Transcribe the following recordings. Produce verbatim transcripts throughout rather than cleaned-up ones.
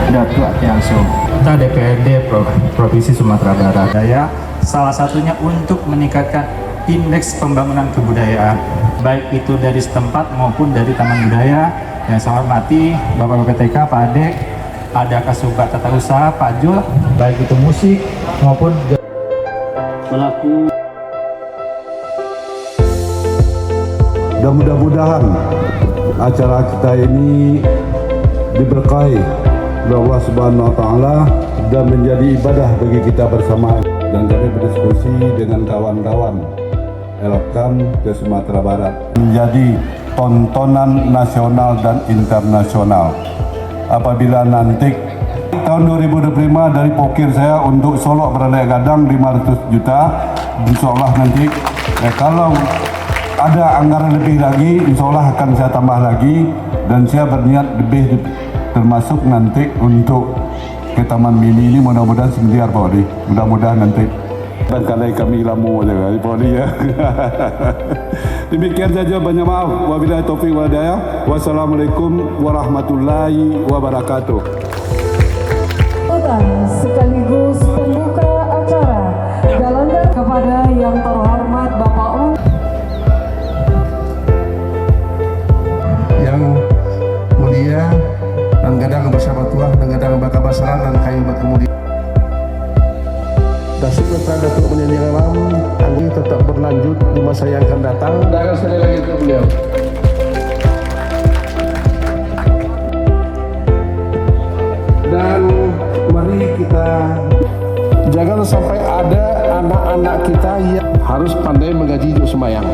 Datuak Tiansum, anggota D P R D Pro-, Provinsi Sumatera Barat. Daya, salah satunya untuk meningkatkan indeks pembangunan kebudayaan, baik itu dari setempat maupun dari Taman Budaya. Yang saya hormati Bapak P P T K, Pak Adek, ada Kasubag Tata Usaha, Pak Jul, baik itu musik maupun selaku. Dan mudah-mudahan acara kita ini diberkahi oleh Allah Subhanahu wa Ta'ala dan menjadi ibadah bagi kita bersama. Dan kami berdiskusi dengan kawan-kawan Elkam ke Sumatera Barat, menjadi tontonan nasional dan internasional. Apabila nanti tahun dua ribu dua puluh lima, dari pokir saya untuk Solok Baralek Gadang lima ratus juta, insya Allah nanti, eh, kalau ada anggaran lebih lagi, insya Allah akan saya tambah lagi, dan saya berniat lebih, termasuk nanti untuk ke Taman Mini ini, mudah-mudahan semiliar, Pak Odi. Mudah-mudahan nanti. Barangkali kami lamo je, Pak Odi, ya. Demikian saja, banyak maaf. Wabillahi taufiq wal hidayah. Wassalamualaikum warahmatullahi wabarakatuh. Sekaligus pembuka acara, dalam kepada yang terhormat Bapak Ul- Yang mulia, nan gadang basama tuah, nan gadang bakabasaran, nan kayo bakamudian. Tasik Putra Datuk Mulia Nyialam, ini tetap berlanjut di masa yang akan datang. Darah sekali lagi untuk beliau. Dan mari kita, jangan sampai ada anak-anak kita yang harus pandai mangaji jo sumbayang.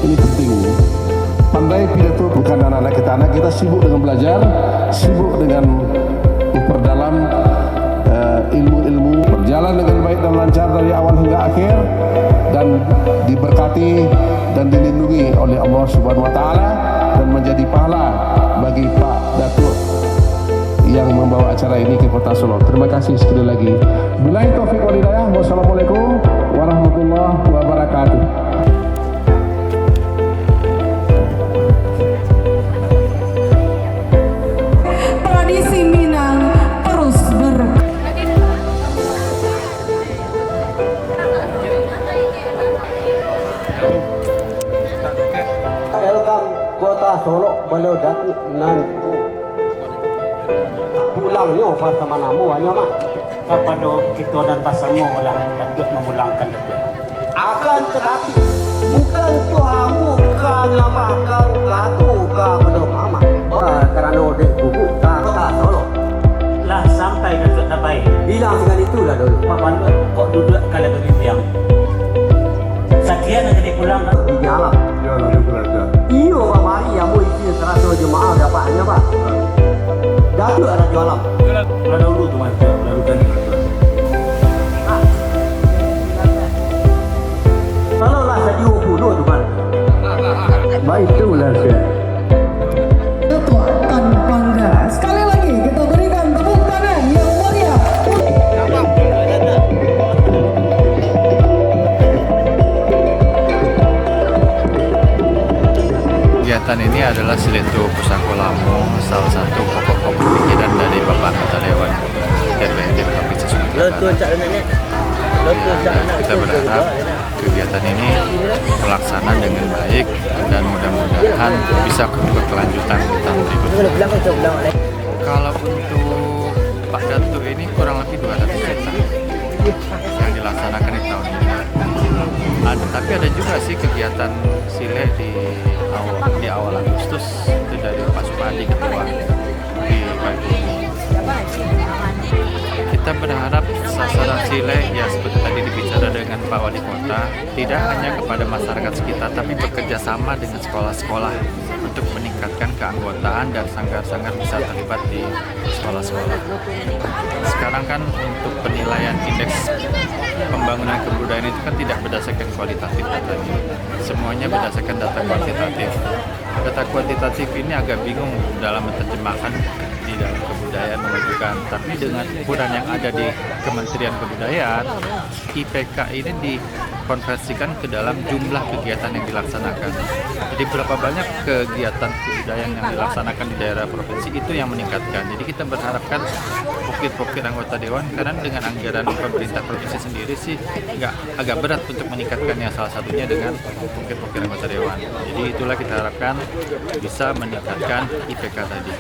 Ini penting. Pandai pidato bukan anak-anak kita. Anak kita sibuk dengan belajar, sibuk dengan memperdalam, eh, ilmu-ilmu. Berjalan dengan baik dan lancar dari awal hingga akhir, dan diberkati dan dilindungi oleh Allah Subhanahu wa Ta'ala, dan menjadi pahala bagi Pak Datuk yang membawa acara ini ke Kota Solok. Terima kasih sekali lagi. Billahi taufiq wal hidayah. Wassalamualaikum warahmatullahi wabarakatuh. Tradisi Minang terus ber- Elkam Kota Solok, baliau Datuak nan pulangnyo basamo namo nyo mah. Kapado kito nan basamo lah Datuak mamulangkan Datuak. Akan tatapi, bukan tu ambo ka nambahkan kato ka Baliau Mamak. Wah, karano dek guguk ka Kota Solok. Lah sampai Datuak Dabai. Bilang sakali tu lah dulu. Pak Panduan kok duduak ka lagu bimbiang. Sakian nan jadi pulang. Di jalan. Iyo, lalu belajar. Iyo, Pak Mari, ambo isi sarato jemaah dapaknyo, Pak. Datuak Rajo Alam. Lah dahulu tu, Mas. Lalu tadi. Kalau lah sadio pulo tu, Pak. Baik, itulah saya. Ketua Tan Pangga. Sekali lagi kita berikan tepuk tangan yang meriah. Kegiatan ini adalah Siletu Pusako Lamo, salah satu pokok-pokok pikiran dari Bapak Anggota Dewan D P R D Provinsi Sumatera Barat. Kita berharap kegiatan ini terlaksana dengan baik dan mudah-mudahan bisa berkelanjutan di tahun berikutnya. Kalau untuk Pak Datuk ini kurang lebih dua ratus juta yang dilaksanakan di tahun ini. Ad-, tapi ada juga sih kegiatan silek di awal, di awal Agustus, itu dari Pak Supadi, ketua di Pak Guru. Kita berharap sasaran silek, ya, seperti tadi dibicara dengan Pak Wali Kota, tidak hanya kepada masyarakat sekitar, tapi bekerja sama dengan sekolah-sekolah untuk meningkatkan keanggotaan dan sanggar-sanggar bisa terlibat di sekolah-sekolah. Sekarang kan untuk penilaian indeks pembangunan kebudayaan itu kan tidak berdasarkan kualitatif datanya. Semuanya berdasarkan data kuantitatif. Data kuantitatif ini agak bingung dalam menerjemahkan di dalam kebudayaan memajukan. Tapi dengan ukuran yang ada di Kementerian Kebudayaan, I P K ini di konversikan ke dalam jumlah kegiatan yang dilaksanakan. Jadi, berapa banyak kegiatan kebudayaan yang dilaksanakan di daerah provinsi, itu yang meningkatkan. Jadi, kita berharapkan pokir-pokir anggota dewan, karena dengan anggaran pemerintah provinsi sendiri sih nggak, agak berat untuk meningkatkannya, salah satunya dengan pokir-pokir anggota dewan. Jadi, itulah kita harapkan bisa meningkatkan I P K tadi.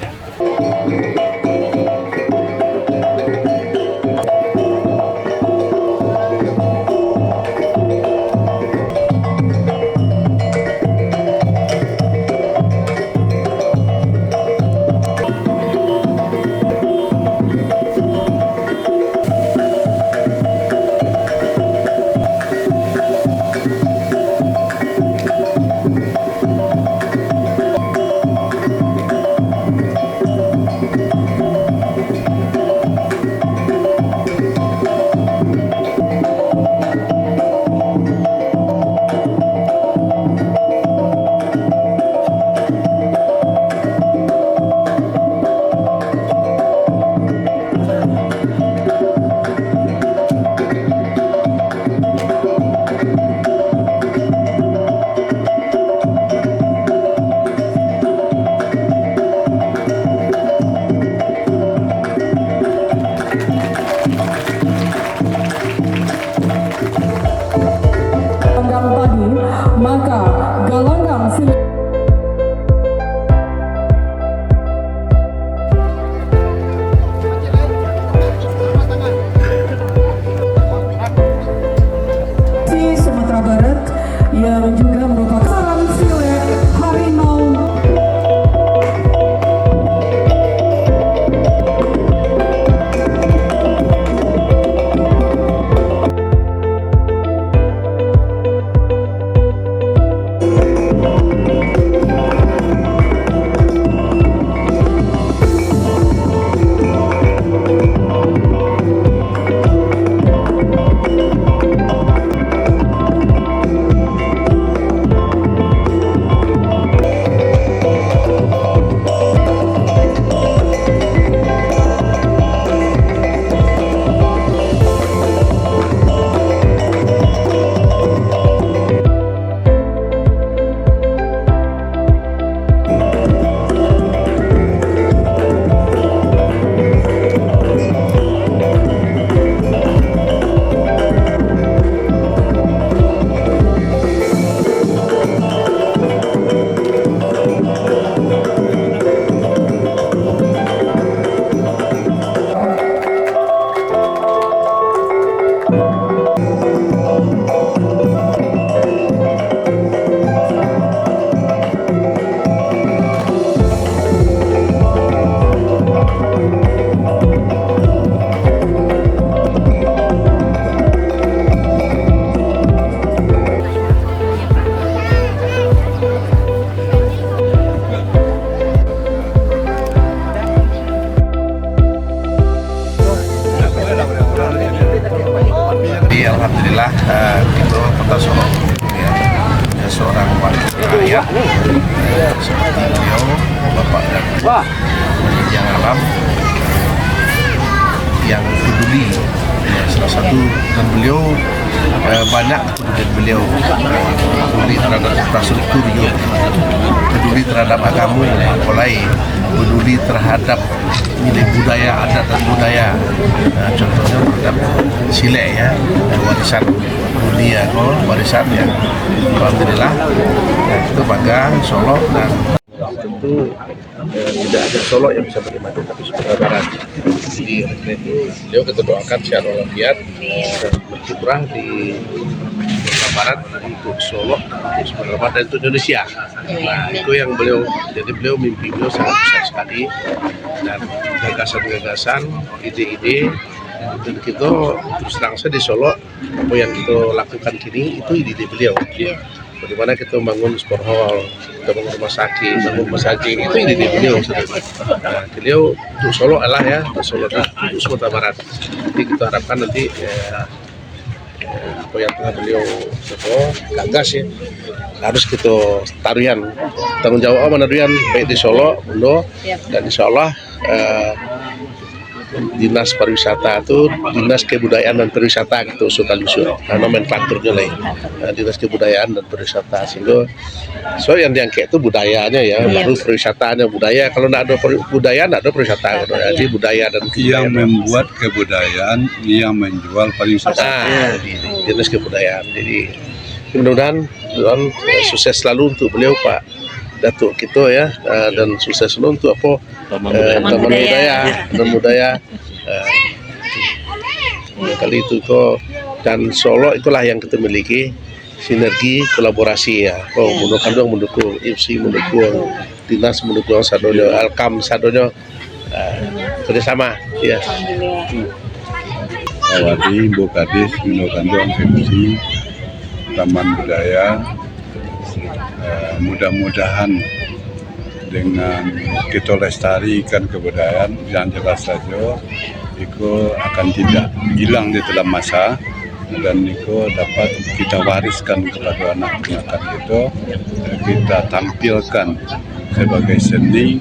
Galanggang tadi, maka galanggang sila- Sumatera Barat yang juga merupakan saran silek harimau. Jadi, alhamdulillah, eh, kito Kota Solok, ya, ya, seorang wakil rakyat, eh, seperti beliau, Bapak dan Yang Alam, yang peduli, ya, salah satu, dan beliau, eh, banyak kepedulian beliau, eh, peduli terhadap infrastruktur, juga peduli terhadap agama, apalagi peduli terhadap nilai budaya, adat dan budaya. Nah, contohnya terhadap silek, ya, warisan dunia ko, warisan yang alhamdulillah, ya, kita bangga, Solok, dan tentu, eh, tidak hanya Solok yang bisa menikmati, tapi Sumatera Barat. Jadi, oleh karena itu, beliau kita doakan sehat walafiat, eh, dan berkiprah di Sumatera Barat, untuk Solok, untuk Sumatera Barat, dan untuk Indonesia. Nah, itu yang beliau, jadi beliau, mimpi beliau sangat besar sekali, dan gagasan-gagasan, ide-ide, dan kita terus terang saja di Solok, apa yang kita lakukan kini itu ide-ide beliau. Bagaimana kita bangun sport hall, kita bangun rumah sakit, bangun rumah sakit, itu ide-ide beliau. Nah, beliau untuk Solok lah, ya, untuk Solok, untuk Sumatera Barat. Jadi, kita harapkan nanti, ya, apa yang telah beliau, apa, gagas, ya, harus kita taruihan. Tanggung jawab mana taruihan, baik di Solok, Bundo, dan insya Allah, eh, Dinas Pariwisata tu, Dinas Kebudayaan dan Pariwisata gitu, usul kalusuan. Nah, nomenklaturnya lain. Nah, Dinas Kebudayaan dan Pariwisata, sehingga so yang diangkat tu budayanya ya, Iya. baru pariwisatanya budaya. Kalau ndak ada pari-, budaya, ndak ada pariwisata gitu. Jadi budaya dan Yang kebudayaan. membuat kebudayaan, yang menjual pariwisata. Ah, di, di Dinas Kebudayaan. Jadi mudah-mudahan, mudah-mudahan, eh, sukses selalu untuk beliau, Pak Datuk kita ya, eh, dan sukses selalu untuk apa, Taman eh, Budaya. Taman Budaya. Budaya dan budaya. Eh, kali itu ko dan Solok itulah yang kita miliki sinergi kolaborasi ya. Oh, Ya. Mundo Kanduang mendukung, I F C mendukung, Dinas mendukung sadonyo, Alkam sadonyo, eh, kerjasama ya. Alhamdulillah. Pak Wadi, Ibu Kadis, Mundo Kanduang, I F C, Taman Budaya, eh, mudah-mudahan dengan kita lestarikan kebudayaan, yang jelas saja, iko akan tidak hilang di dalam masa, dan iko dapat kita wariskan kepada anak pinak kita, kita tampilkan sebagai seni,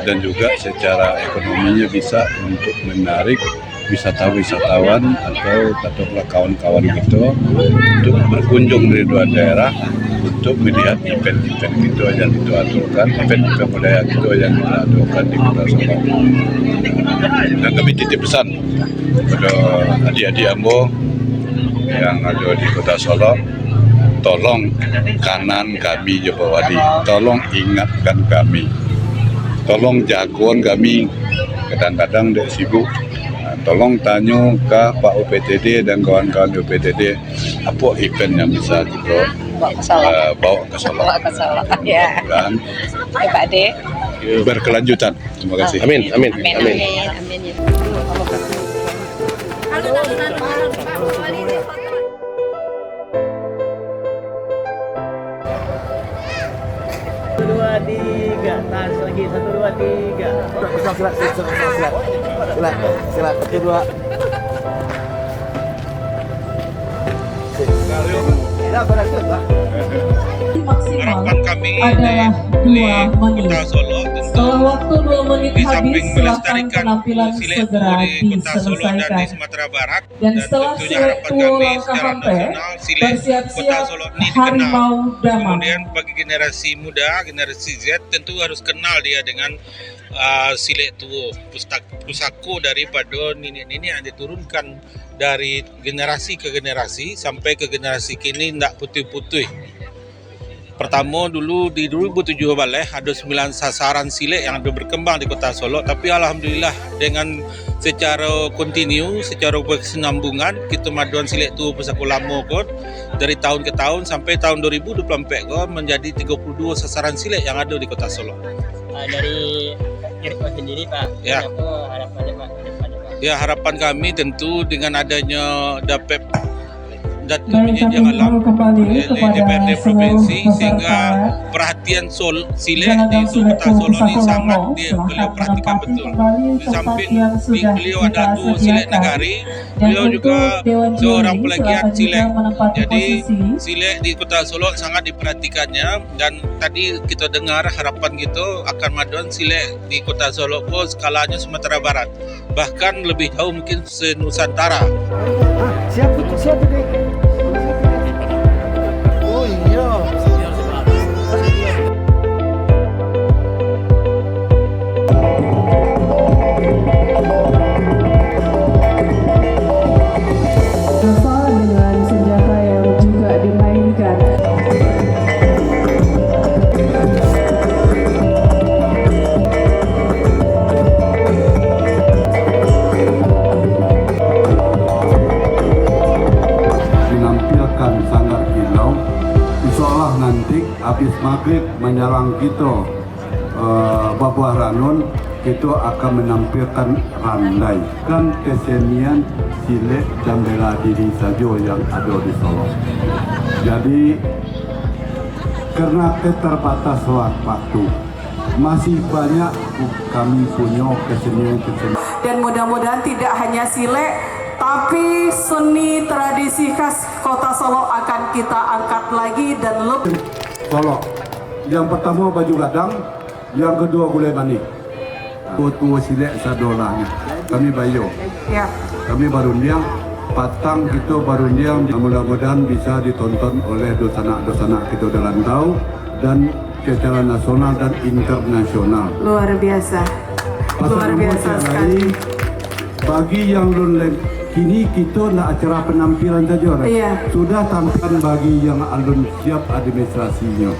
dan juga secara ekonominya bisa untuk menarik wisatawan-wisatawan atau katakanlah kawan-kawan kita untuk berkunjung dari luar daerah untuk melihat event-event kita yang kita aturkan, event-event budaya kita yang kita aturkan di Kota Solok. Dan kami titip pesan kepada adik-adik ambo yang ada di Kota Solok, tolong kanan kami jo Pak Wadi, tolong ingatkan kami, tolong jagoan kami, kadang-kadang dek sibuk. Ah, tolong tanyo ka Pak U P T D dan kawan-kawan di U P T D, apa event yang bisa kita, Bawa ke Solok. ah, bawa ke Solok. Bawa ke Solok, ya. Mudah-mudahan Ya, Pak Dek. berkelanjutan. Terima kasih. Amin, amin, Amin, amin. amin, amin, ya. Satu, dua, tiga. Tas lagi. Satu, dua, tiga. Silat, silat, silat, silat, silat. Silat, silat. Satu, dua. Maksimal Harapan kami adalah di, dua di menit. Kota Solok tentu Setelah waktu dua menit di samping habis, silakan melestarikan penampilan silat segera di Kota Solok dan di diselesaikan. Sumatera Barat. Dan Dan setelah tentunya silat harapan tua kami langkah secara hampir, nasional, silat Kota bersiap-siap Solok ini dikenal. Harimau Damang. Kemudian bagi generasi muda, generasi Z, tentu harus kenal dia dengan, ah, silat tua, pustak-, pusako daripada niniak-niniak yang diturunkan dari generasi ke generasi sampai ke generasi kini ndak putuih-putuih. Pertamo, dulu di dua ribu tujuh baleh ado sembilan sasaran silek yang ado berkembang di Kota Solok, tapi alhamdulillah dengan secara kontinu, secara berkesinambungan, kita maduan silek tu pusako lamo ko dari tahun ke tahun sampai tahun dua ribu dua puluh empat ko menjadi tiga puluh dua sasaran silek yang ado di Kota Solok. Ah, dari Irfan sendiri, Pak, Ya. apa harapannya, Pak, ke depannya, Pak? Ya, harapan kami tentu dengan adanya dapet Datuk Baik, Panjang kami Alam, himbau kembali eh, kepada D P R D seluruh provinsi, sehingga peserta perhatian sol-, silek di Kota Solok ni sangat di-, beliau perhatikan betul. Di samping di-, beliau adalah tuo silek nagari, beliau juga seorang pelagiat silek. Jadi, silek di Kota Solok sangat diperhatikannya, dan tadi kita dengar harapan kita akan maduan silek di Kota Solok ko skalanya Sumatera Barat, bahkan lebih jauh mungkin se-Nusantara. Ah, siapa tu? Siapa tu? Oh, iya. Dengan senjata yang juga dimainkan. Menampilkan Sanggar Kilau. Insya Allah nanti habis maghrib menjelang kita, eh, babuah ranun, kita akan menampilkan randai. Kan kesenian silek dan bela diri saja yang ada di Solok. Jadi, karena keterbatas waktu, masih banyak kami punya kesenian-kesenian. Dan mudah-mudahan tidak hanya silek, tapi seni tradisi khas Kota Solok akan kita angkat lagi dan lebih. Solok. Yang pertama baju gadang, yang kedua gulai manih. Ha, Tuo-tuo silek sadolahnyo. Kami bayo. Ya. Kami barundiang. Patang kito barundiang. Mudah-mudahan bisa ditonton oleh dosanak-dosanak kito di rantau dan secara nasional dan internasional. Luar biasa. Pasal Luar biasa sekali. Bagi yang lun leng-, kini kito ndak acara penampilan sajo, kan? Iya. Sudah tampilan bagi yang alun siap administrasinyo.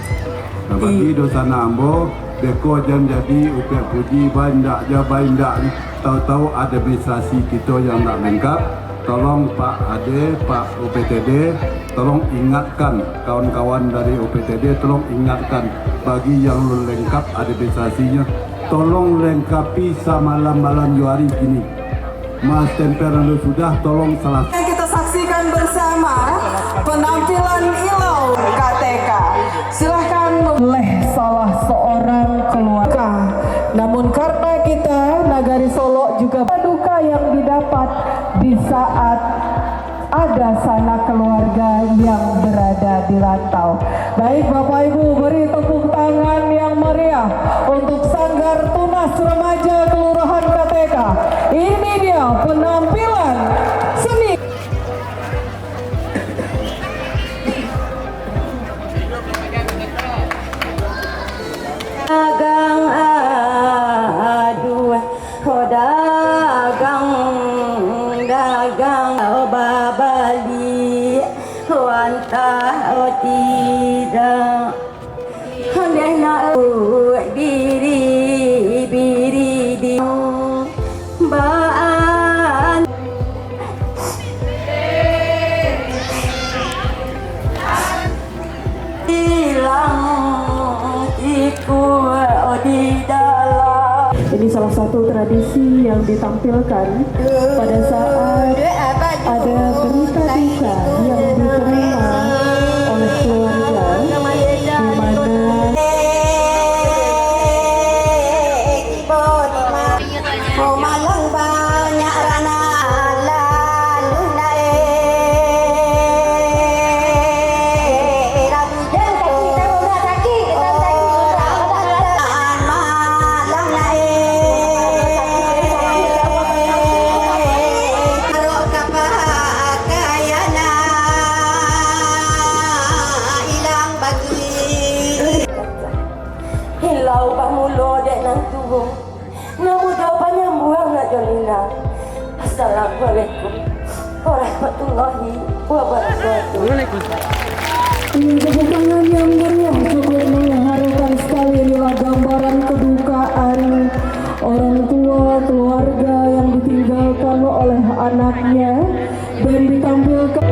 Nah, bagi Iya. dosanak ambo, beko jan jadi upek puji, baindak ja baindak, tahu-tahu administrasi kito yang ndak lengkap. Tolong Pak Ade, Pak U P T D, tolong ingatkan kawan-kawan dari U P T D, tolong ingatkan bagi yang lun lengkap administrasinyo, tolong lengkapi samalam-malam jo ari kini. Mas tempel nan sudah, tolong salah. Kita saksikan bersama penampilan Ilau K T K. Silahkan. Oleh salah seorang keluarga. Namun karena kita Nagari Solok juga duka yang didapat di saat ada sanak keluarga yang berada di rantau. Baik, Bapak Ibu, beri tepuk tangan yang meriah untuk Sanggar Tunas Remaja Kelurahan K T K. Ini dia penampilan seni. Dagang, aduh, oh, dagang, dagang, oh, babali, oh, antah, oh, tidak. Dek nak biri, biri di baan. Hilang ikut di dalam. Ini salah satu tradisi yang ditampilkan pada saat ada berita duka yang diterima oleh keluarga, di mana Oh, malang banyak rana lalu nae. Rabi dan kaki, tahu tak kaki, kita kaki, kita malang nae. Taruh ka pakaian ilang bagi. Hilau bamulo dek nan tuo. Namudah panyambuang nak jo Nina. Assalamualaikum warahmatullahi wabarakatuh. Iya, tepuk tangan yang meriah cukup mengharukan sekali. Inilah gambaran kedukaan orang tua keluarga yang ditinggalkan oleh anaknya dan ditampilkan.